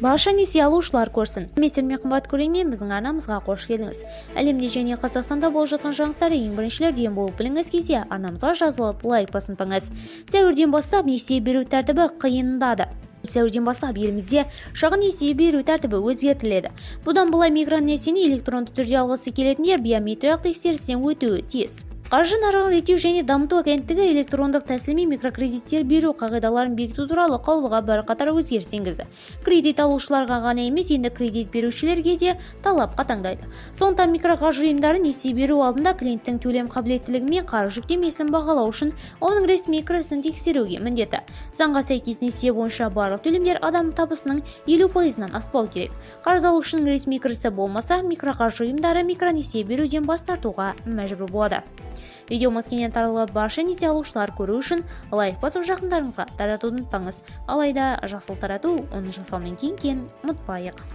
Барша несие алушылар көрсін. Сәлеметсіздер ме, қымбат көрермен! Біздің арнамызға қош келдіңіз! Әлемде және Қазақстанда болып жатқан жаңалықтарды ең біріншілерден болып білгіңіз келсе, арнамызға жазылып, лайк басып ұмытпаңыз. Сәуірден бастап несие беру тәртібі қиындады. Сәуірден бастап елімізде шағын несие беру тәртібі өзгертіледі. Бұдан былай микронесиені электронды түрде алғысы келетіндер биометриялық тексерістен өтуі тиіс. Қаржы нарығын реттеу және дамыту агенттігі электрондық тәсілмен микрокредиттер беру қағидаларын бекіту туралы қаулыға бірқатар өзгеріс енгізді. Кредит алушыларға ғана емес, енді кредит берушілерге де талап қатаңдайды. Сондықтан микроқаржы ұйымдары несие беру алдында клиенттің төлем қабілеттілігі мен қарыз жүктемесін бағалау үшін оның ресми кірісін тексеруге міндетті. Заңға сәйкес, несие бойынша барлық төлемдер адам табысының 50%-ынан аспау керек. Қарыз алушының ресми кірісі болмаса, микроқаржы ұйымдары микронесие беруден бас тартуға мәжбүр болады. Видеомыз кеңінен таралып, барша несие алушылар көру үшін лайк басып, жақындарыңызға таратуды ұмытпаңыз. Алайда жақсылық тарату, оны жасаумен тең екенін ұмытпайық.